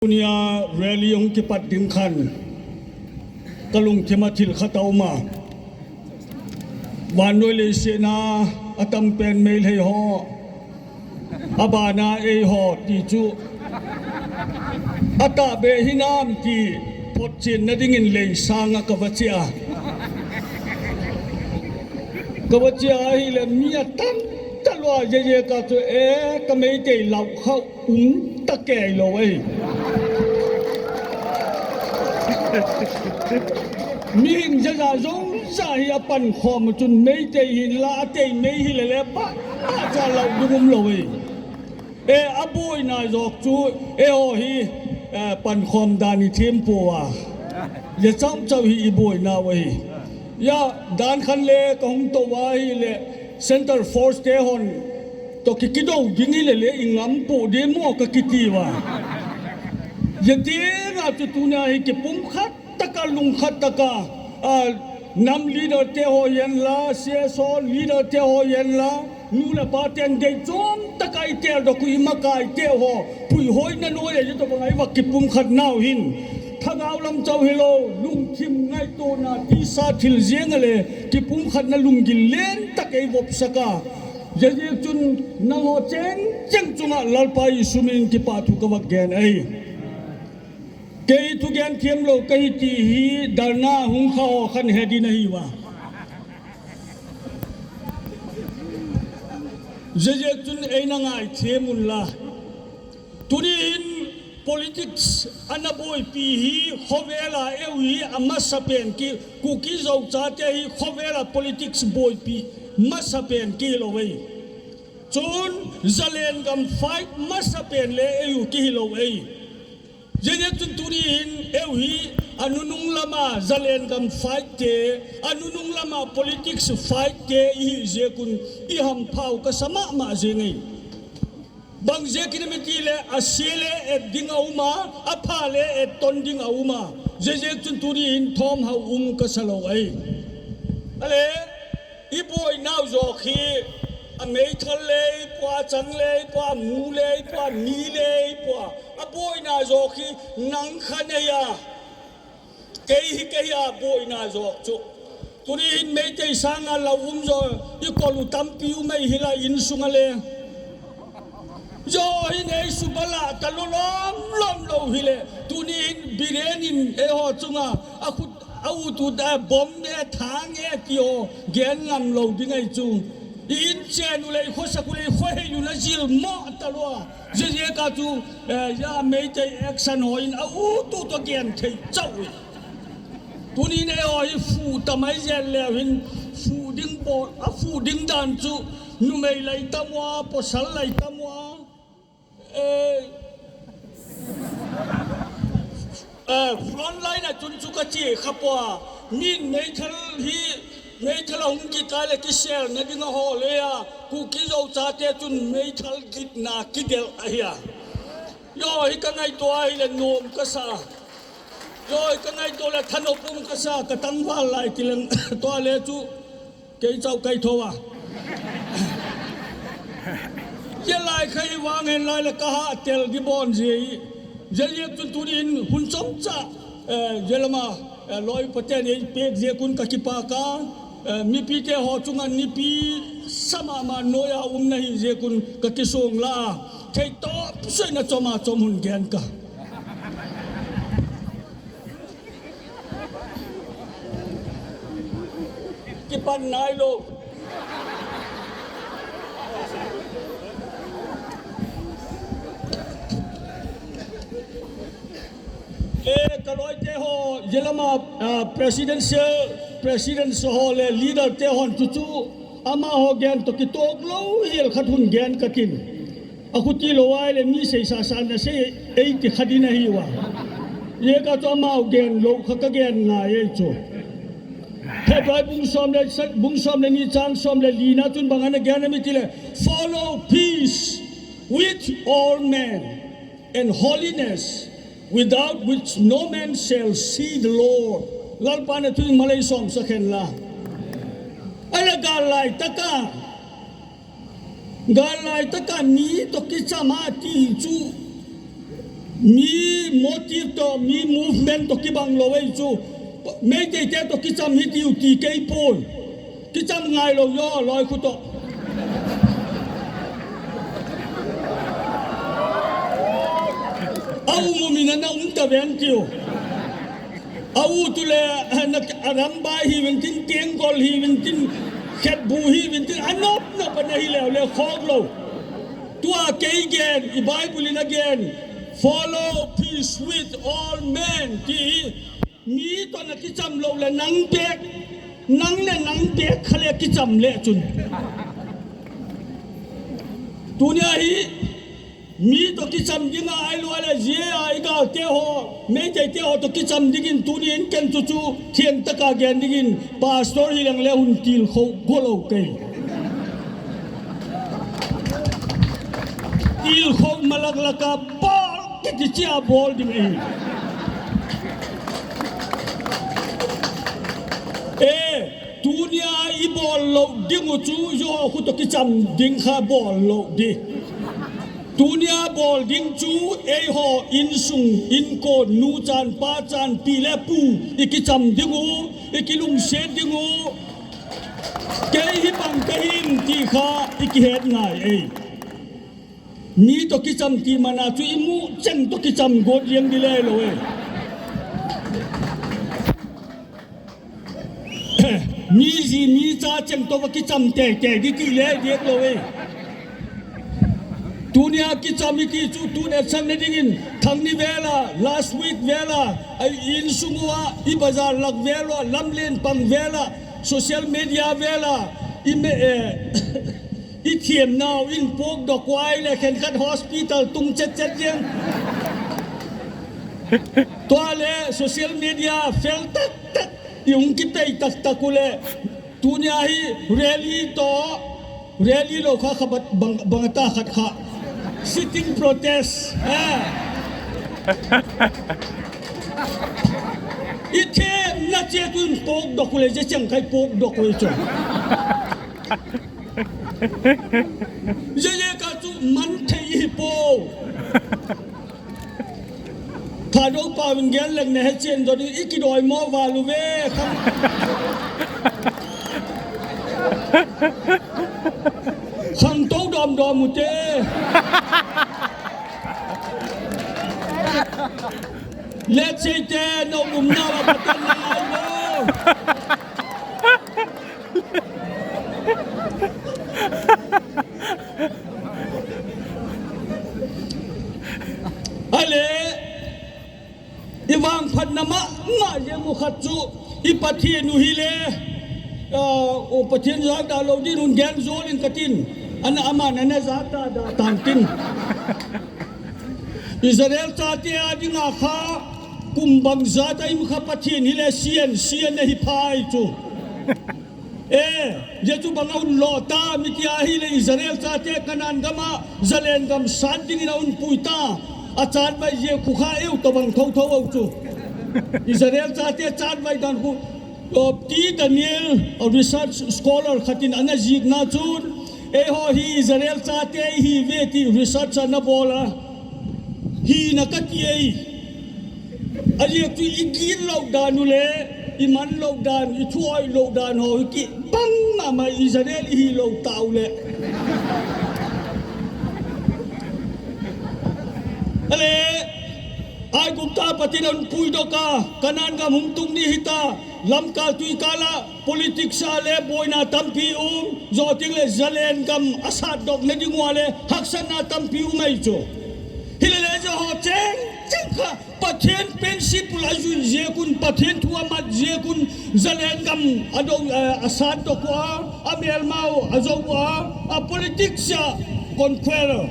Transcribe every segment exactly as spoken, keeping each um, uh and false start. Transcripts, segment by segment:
Tunia rally hung kipat ding khan ka lungthim a thil khat a um a. Vannoi leiset a atam pen Meitei ho, abana eiho ti chu atahbeh hinam ti photchenna dingin leisang a ka va che a. Ka va che a ahile mi atam talou a, J J ka chu e, ka Meitei lau khau um ta kei lou ahi. Mihing jaja jong ja hi apan khom chun Meitei hinla, atei mei hilele pa, pa cha lau dum lou ahi. E, aboina jok chu, eiho hi, e, pankhom dan i them pou a. Jechau chau hi i boina u ahi. Hia, dan khat le ka hung tou a ahile, Centre Force te hon toh ki, kidou ding hilele i ngam pou ding mo ka kiti uva. Hiti nga chu tunia hi kipumkhat taka, lungkhat taka, a, nam leader te ho yen la, C S O leader te ho yen la, nu le pa ten dei chom taka i tel doh u, i makai te ho puihoina noiya, hiti banga i va kipumkhat nau hin, thagau lam chau hilou, lungthim ngaitona tisa thil jeng a le kipumkhatna lunggil len tak ei vopsak a. Hijeh chun nangho cheng cheng chunga Lalpa Jesu min in kipa thu ka va gen ahi. Kei thugen them lou kahi ti hi dharna hung kha ho khan he ding ahi uva. Hijeh chun eina ngaithem un la. Tuni hin politics ana boipi hi khovel a eiho hi amasapen ki, Kuki Zo chate hi khovel a politics boipi masapen ki lou ahi. Chun Zalengam fight masapen le eiho ki hilou ahi. Hijeh chun tuni hin eiho hi anunung lama Zalengam fight te, anunung lama politics fight te i hi jeh un i hampha u ka sa mama jeng ahi. Bang jeh kin em i ti le, ase le et ding a um a, apha le et ton ding a um a. Hijeh chun tuni hin thomhao um ka sa lou ahi. Ale, i boinau jok hi, a meithal le i pua, chang le i pua, mu le i pua, mi le i pua. A boina jok hi nang khan ahi a. Kei hi kei a boina jok chu. Tuni hin Meitei sanga lau um jo, i kol u tampi um ahi hila insunga le. Jo hin ei subala ta lou lom lom lou hile. Tuni hin Biren in eiho chunga a khut a u tu da bom ne thang e ti ho gen ngam lou ding ahi chu. I in chen u le, i khosak u le, i khohei u na jil mo ta lou a. Hijeh a chu, eh, hia Meitei action ho in a u tu toh gen thei chau. Tuni nei ho hi fu tamai jel leu hin fu ding bol, a fu ding dan chu numei lai tam ua, pasal lai tam ua. Eh, eh, front line a chun chu ka che kha poi. Min meithal hi, meithal a hung kit a le kiselna ding a ho le a, Kuki Zo chate chun meithal gitna kidel ahi a. Jo hi ka ngaito a hile nom ka sa. Jo hi ka ngaito le thanop um ka sa, ka tangval lai ti leng tua le chu kei chau kai tho a. Hia lai kha i vang hen lai le ka ha tel di bon jeh hi. Hijeh chun tuni hin hun chomcha, eh, hia lama, eh, loi paten ei pek jeh un ka kipak a, eh, mipi te ho chunga nipi sa mama noiya um na hi jeh un ka kisong la a. Thei tawp soina chom a chom hun gen ka. Kipan nai lou. Eh, ka loi te ho, hia lama, ah, presidential, president ho le leader te hon chu chu, amaho gen toh kitok lou hel khat hun gen ka tin. A khuti lou a le mi sei sa sa na sei ei ti kha ding ahi uva. Hijeh a chu amau gen lou kha ka gen ngai ahi chu. Hebrai bung som le sa-, bung som le ni chang som le li na chun bang ana gen em i ti le, "Follow peace with all men and holiness, without which no man shall see the Lord." Lalpa na thu in malei som sa khen la. Ala gal lai taka Gal lai taka mi toh kicham a ti chu. Mi motive toh, mi movement toh kibang lou ahi chu. Meitei te toh kicham hih tiu ti kei pon. Kicham ngai lou jo, loi khu toh. A um um in ana um ta ven tiu. A u tu le, na, a rambai hi ven tin, Tenggol hi ven tin, Khetbu hi ven tin, a nop nop ana hi leu le khok lou. Tua kei gen, i Bible in a gen, "Follow peace with all men," ti. Mi toh na kicham lou le nang bek, nang le nang bek kha le kicham le chun. Tunia hi, mi toh kicham ding a, ahilou le zia i gal te ho, Meitei te ho toh kicham dingin tunin ken chu chu thiang taka gen dingin pastor hi lang le hun tilkhou go lou kei. Tilkhou malak laka bol kiti chia bol ding i. E, tunia i bol lou ding u chu, jo khu toh kicham ding kha bol lou di. Tunia bol ding chu, eiho insung, inkon, nu chan, pa chan, pi le pu, i kicham ding u, i kilungset ding u. Kei hi bang ka him ti kha, i kihet ngai ei. Mi toh kicham ti mana chu i mu cheng toh kicham got jeng di le lou e. Mi ji mi cha cheng toh va kicham tei tei di ti le di lou e. Tunia kicham i ti chu tun et sang na dingin thang ni vela, last week vela, ai insung uva, i bazar lak vela, lamlen pang vela, social media vela, i me, eh, i thiam nau in pok dok uai le khen khat hospital tung chet chet jeng. Tua le social media fel tak tak, i hung kipei tak tak u le. Tunia hi rally toh, rally lou kha kha bat bang, bang ta khat kha. Sitting protest. Eh. I thiam na che tun pok dok u le, je chang kai pok dok u le chu. Je je ka chu man thei hi po. Thadou pa vin gel leng ne he chen do di i kidoi mo valu ve khang. Khang to dom dom u te. Let's say te no um na va patan na ai lo. Ale, i vangphatna mama jeng u khat chu, i Pathen u hi le, ah, o Pathen jal da lo din un gen jol in katin, ana aman ana ja ta da tan tin. Israel chate a dinga kha, kum bang jat a im kha Pathen hi le sian, sian ahi phai chu. E, je chu bang a un lo ta, mi tia hi le Israel chate Canaan gam a, Zalen gam sat dingin a un pui ta. A chat vai je khu kha eu to bang tho tho au chu. Israel chate chat vai dan khu, o, ti Daniel, a research scholar khatin ana jik na chun, eiho hi Israel chate hi ve ti research ana bol a. Hi na ka ti ei. A liak chu i gin lou dan u le, i man lou dan, i thuoi lou dan ho, i kibang mama Israel i hi lou tau le. Ale, Aigupta Pathen in a un pui doh a, Canaan gam hung tung ni hita, lamkal tuikal a, politics a le boina tampi um, jo ting le Zalen gam a sat doh na ding u a le, haksatna tampi um ei chu. Hi le le jo ho cheng, cheng kha, Pathen principle a jui jek un, Pathen thu a mat jek un, Zalen gam a do, eh, a sat doh u a, a melmau a jo u a, a politics a conqueror,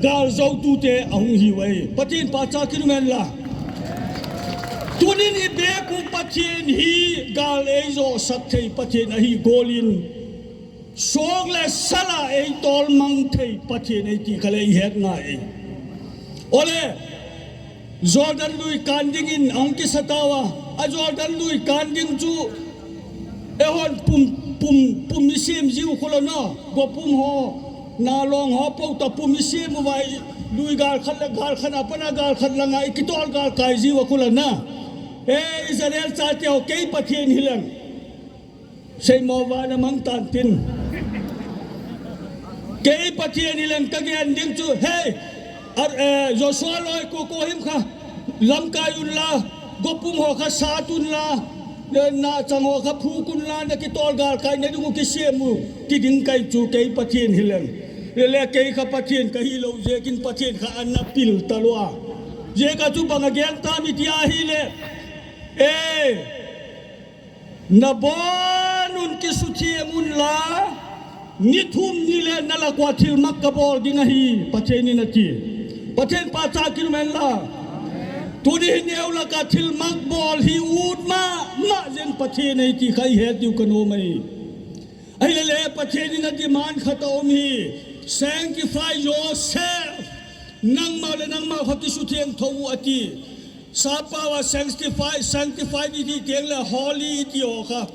gal jou tu te a hung hi u ei. Pathen pa cha kin men la. Tunin i bek u Pathen hi gal ei jo sak thei Pathen ahi gol in. Song le sala ei tolmang thei Pathen ei ti kha le i het ngai ei. Ole, Jordan lui kan dingin a hung kisa tau a, a Jordan lui kan ding chu, eihon pum, pum, pum i sem jiu khu lo no, go pum ho, na long ho po ta pum i sem u vai, Lui gal khat le gal khat a pana gal khat langa i kitol gal kai jiu a kula na. E Israel chate ho, kei Pathen hileng. Seimo vana mang tan tin. Kei Pathen hileng ka gen ding chu, hei, ar, eh, Joshua loi ko ko him kha, lamkai un la, gopung ho kha sat un la, na, na chang ho kha phuk un la, na kitol gal kai na ding u kisem u, kiding kai chu kei Pathen hileng. Le, le kei kha Pathen ka hi lo jeh in Pathen kha ana pil ta lou a. Jeh kha chu bang a gen ta mi ti ahile. Eh, Na bon un kisuthem un la, ni thum ni le na lak uva thilmak ka bol ding ahi, Pathen in ati. Pathen pachat kilumen la. Tuni hin eu laka thilmak bol hi ut mama jeng Pathen ahi ti kha i het diu ka nom ahi. Ahile le Pathen in a demand khat a um hi, sanctify yourself. Nangma le nangma kha kisuthem tho u ati. Sappao a sanctify, sanctify i ti teng le holy i ti ho kha.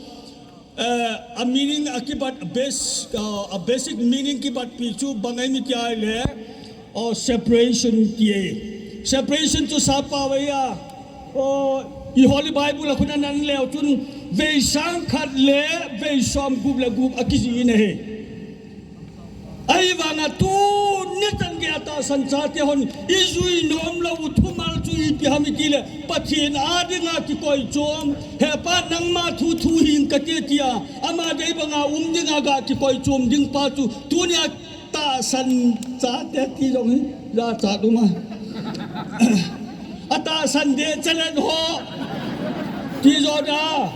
Eh, a meaning a kibat base, uh, a basic meaning kibat pi chu bang ahi mi ti ahile, oh, separation ti ahi. Separation chu sappao a, oh, i Holy Bible a khun a na en leu chun vei sang khat le vei som gup le gup a kijih in ahi. Ahivanga tuni chan gei a tahsan chate hon i jui nom lou u thumal chu ipi ham i ti le, Pathen a dinga kikoi chom, he Pa nangma thu thu hing kate tia, ama dei banga um dinga ga kikoi chom ding pa chu, tunia tahsan chate ti jong hi, jachat um a. A tahsan deh chelen ho, ti jo da.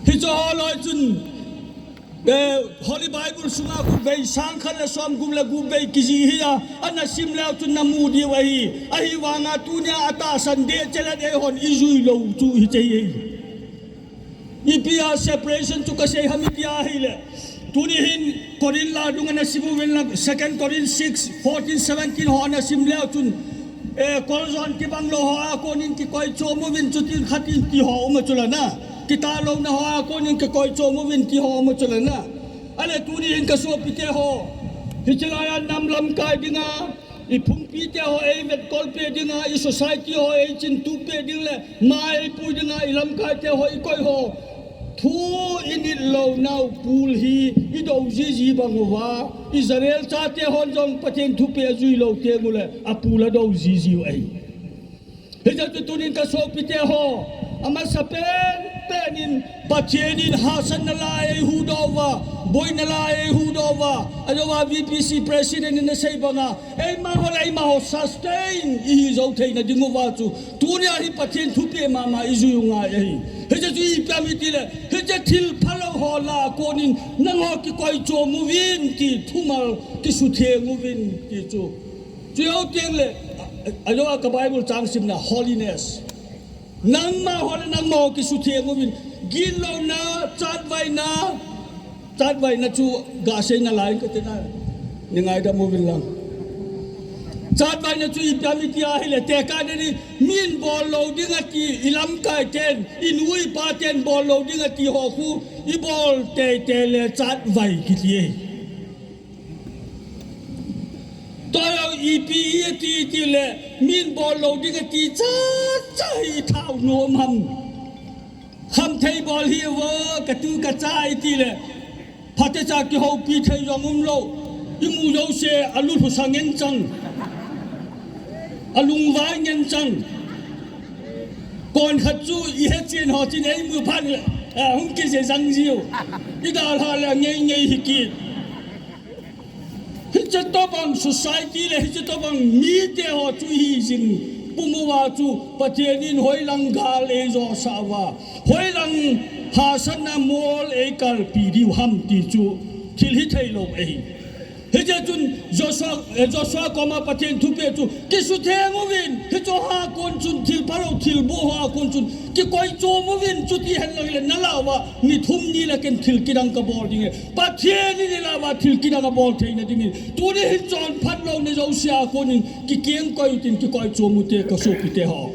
Hiche ho loi chun, Eh, Holy Bible sunga khu vei sang khat le som gup le gup vei kijih hi a, ana sim leu chun na mu diu ahi. Ahivanga tunia a tahsan deh chelen eihon i jui lou chu hiche hi. Ipi a separation chu ka sei ham i ti ahile. Tuni hin Corinth la dunga na sim uvin lang, Second Corinth six, fourteen, seventeen ho ana sim leu chun, eh, koljon kibang lou ho a konin kikoi chom uvin chutin khatin ti ho um a chu la na. Kitah louna ho a konin kikoi chom uvin ti ho um a chu la na. Ale tuni hin ka sopite ho, hiche lai a nam lamkai dinga, i phungpite ho ei vetkol peh dinga, i society ho ei chintup peh ding le, ma ei pui dinga, i lamkaite ho i koi ho. Thu i nit lounau pul hi i do jiji bang uva, Israel chate hon jong Pathen thupeh a jui lou teng ule, a pul a do jiji u ahi. Hiche chu tunin ka sopite ho, amasa pen pen in Pathen in hahsatna la ei huhdoh uva, boina la ei huhdoh uva, ajouva V P C President in asei banga, eima ho le eima ho sustain i hi jou theina ding uva chu, tunia hi Pathen thupeh mama i jui u ngai ahi. Hiche chu ipi ham i ti le, hiche thil phalou ho la konin nangho kikoi chom uvin ti, thumal kisutheng uvin ti chu. Chu jou teng le, a, a, ajouva ka Bible chang simna, holiness. Nangma ho le nangma ho kisutheng uvin, gitlouna, chatvaina, chatvaina chu ga seina lai kati na, nei ngaidam uvin lang. Chatvaina chu ipi ham i ti ahile, tekah in min bol lou ding ati, i lamkai ten, i nu i pa ten bol lou ding ati ho khu, i bol teitei le chatvai kiti e. Tua ipi i ti, ti le, min bol lou ding ati cha cha hi thau nom ham. Khamthei bol hi vo, ka tu ka cha i ti le, phatecha kihoupi thei jong um lou. I mu jouse a lulhusa ngen chang. A lungvai ngen chang. Kon khat chu i hechen ho chin ei mu phat le, a, hung kije jang jiu. I dalha le ngei ngei hi kit. Hiche tobang society le hiche tobang mite ho chu hi jing pum uva chu Pathen in hoilang gal ei josah uva, hoilang hahsatna mol ei kalpi diu ham ti chu thil hithei lou ahi. Hiche chun Joshua, eh, Joshua koma Pathen thupeh chu kisutheng uvin, hiche ho a kon chun thil phalou, thil boh ho a kon chun kikoi chom uvin, chuti hen lang le na lah uva, ni thum ni le ken thil kidang ka bol ding e. Pathen in i lah uva thil kidang a bol theina dingin, tuni hin chonphat louna jouse a konin kikeng koi utin kikoi chom ute ka sopite ho.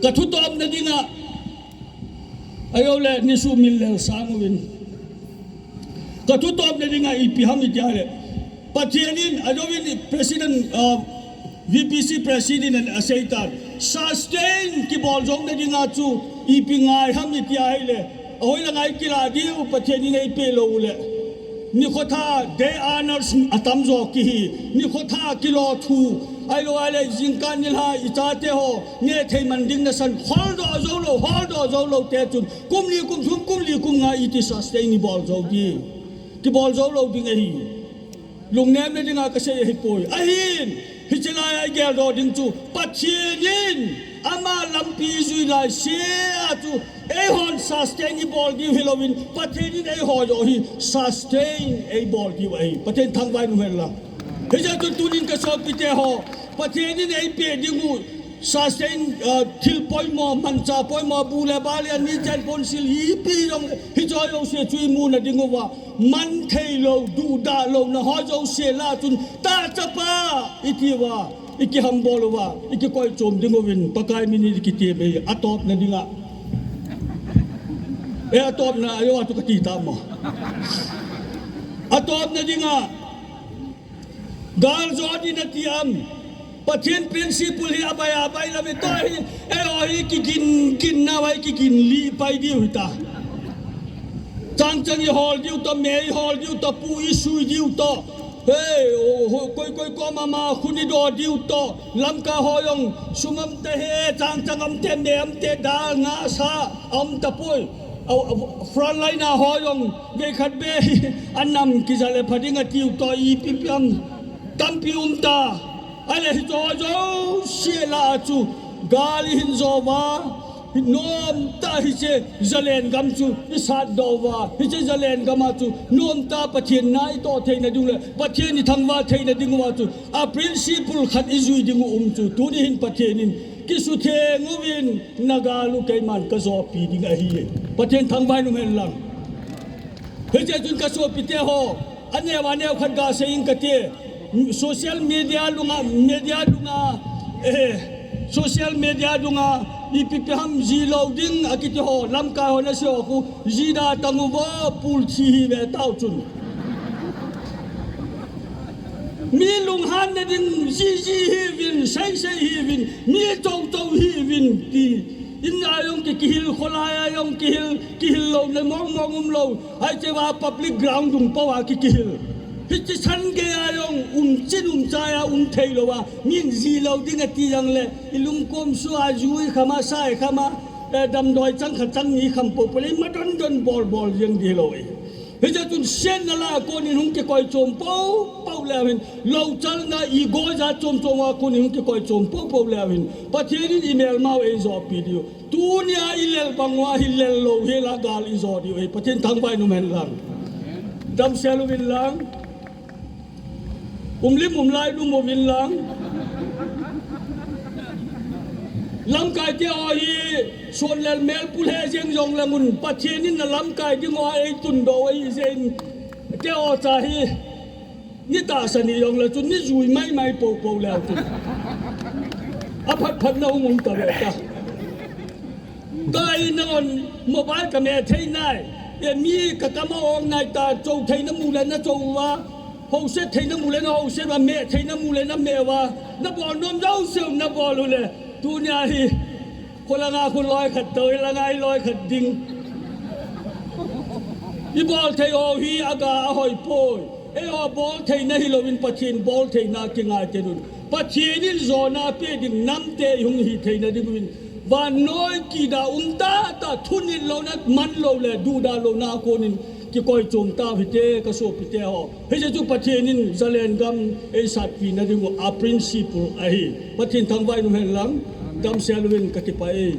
Ka thutopna dinga, ajou le ni sumil lel sang uvin. Ka thutopna dinga ipi ham i ti ahile, Pathen in, ajouvin President, uh, V P C President in aseitan, sustain kibol jouna dinga chu ipi ngai ham iti ahile, ahoi le ngai kila diu, Pathen in eipeh lou le. Nikho tha day earners atamjo kihi, nikho tha kilou thu, ahilou ahile jingkah nilhah ichate ho nehthei man ding nasan, holdoh joulou, holdoh joulou te chun, kum li kum thum, kum li kum nga iti sustain ibol jou di. Kibol jou lou ding ahi. Lungnemna dinga kasei ahipoi. Ahin, hiche lai a igeldoh ding chu, Pathen in ama lampi ijui lai sea chu, eihon sustain ibol diu hilouvin, Pathen in eiho joh hi sustain eibol diu ahi. Pathen thangvah in umhen lang. Hijeh chun tunin kasopite ho, Pathen in eipeh ding u, sustain, uh, thil poimo, mancha poimo, bu le bal le ani chen ponsil ipi jong, hiche jouse chu imuna ding uva, man theilou, duhdah louna ho jouse lah a chun, tahchapa iti uva, ikihambol uva, ikikoi chom ding uvin, Pakai min in ikitep e, atopna dinga. E, atopna, ajo atu kati tamo. Atopna dinga. Gal jo ding nati am. Pathen principle hi abai abai lou ve, tua hi, eiho hi kigin, ginna vai kigin lih pai diu hita. Chang chang ihol diu toh, me ihol diu toh, pu isui diu toh. Hei, o, ho, koi koi koma ma khun idoh diu toh. Lamkai ho jong sum umtah e, chang chang umtah e, me umtah e, dal nga sa umtah poi. A, a, frontline a ho jong, veikhat be hi, anam kija le pha ding atiu toh, ipi pi ham tampi umta. Ahile hiche jouse lah a chu, gal ihin jou uva, nomtah hiche Zalen gam chu isatdoh uva, hiche Zalen gam a chu, nomtah Pathen na itoh theina ding le, Pathen ithangvah theina ding uva chu, a principle khat ijui ding u um chu, tuni hin Pathen in, kisutheng uvin, nagal u keiman kajopi ding ahi. Pathen thangvah in umhen lang. Hiche chun kasopite ho, aneo aneo khat gasei ing kate, social media lunga, media lunga, eh, social media lunga, ipi pi ham ji lou ding akiti ho, lamkai ho nasei ho khu, ji da tang uvo, pul thi hi ve tao chun. Mi lunghanna ding jiji hiuvin, seisei hiuvin, mi chouchou hiuvin ti. In a jong ki, kihil, kholai a jong kihil, kihil louna mongmong umlou. Hiche va public ground dung pou a ki, kihil. Hiche chan gei a jong umchin umchai a umthei louva, min ji lou ding ati jongle, ilungkom sua jui khama, sai khama, eh, damdoi chang khat chang ni kham poupou le, ima dondon bolbol jeng ding lou e. Hijeh chun siatna lah a konin hung kikoi chom poupou leu hin, louchalna ego jat chomchom a konin hung kikoi chom poupou leu hin, Pathen in imelmau eijopi diu. Tunia ilel bang uva hi lel lou hel a gal ijo diu ahi. Pathen thangvah in umhen lang. Damsel uvin lang. Umlim umlai lum uvin lang. Lamkai teho hi, sonlel melpul he jeng jongleng un, Pathen in na lamkai ding uva eitundoh u ahi jeh in, teho cha hi, ni tahsa ni jongle chun, ni jui maimai poupou leu chun, aphatphat na um um tave ta. Tua hi nanghon mobile kameh thei nai. E, mi kakam a ong nai ta, chou thei namu le nachou uva, houset thei namu le nahouset uva, meh thei namu le nameh uva, nabol nom jouseu nabol u le. Tunia hi, kholanga khu loi khat tou, hilanga hi loi khat ding. Ibol thei ho hi aga ahoi poi. Eiho bol theina hilouvin Pathen bol theina kingai tenun, Pathen in jona pe ding namte ihung hi theina dinguvin, vannoi kida um tahtah, thunit louna, man lou le duhdah louna a konin kikoi chom tau hite, kasopite ho. Hijeh chun Pathen in Zalen gam eisatpi na dingu a principle ahi. Pathen thangvah in umhen lang, damsel uvin, kakipah e.